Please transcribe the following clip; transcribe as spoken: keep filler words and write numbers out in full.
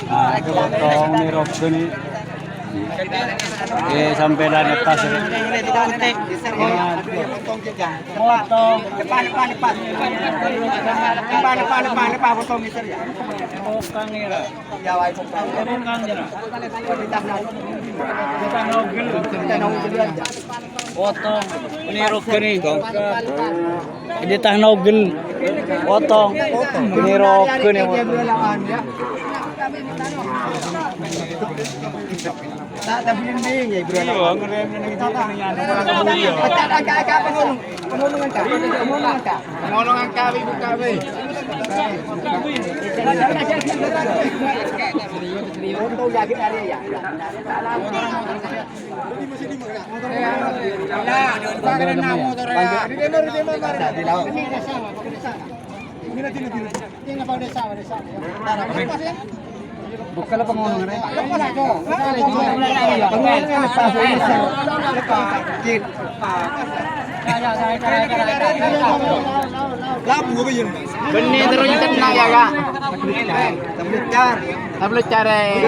Nah, itu potong nih, Rob, nih. Eh, sampai lah netas. Potong. Depan, depan, depan, depan. Depan, depan, depan, depan, potong, mister, ya. Potong, ya. Potong. Ini rogen nih. Ini tah nogel. Potong. Ini rogen ya, potong. Tak, tak, bing, bing, ya, bro. Iya, ngerem ini, ini, ini, anu, orang kebun, ya. Pecah, pecah, pecah, pengurung. Pengurung, pecah. Pengurung, pecah. Ngono ngangkawi buka we. Untung yakin hari ya. Di laut. Ini apa desa, desa? Buka lah pengulungan. Benne terus nyecenna ya, Kak. Tablecar. Tablecar, eh.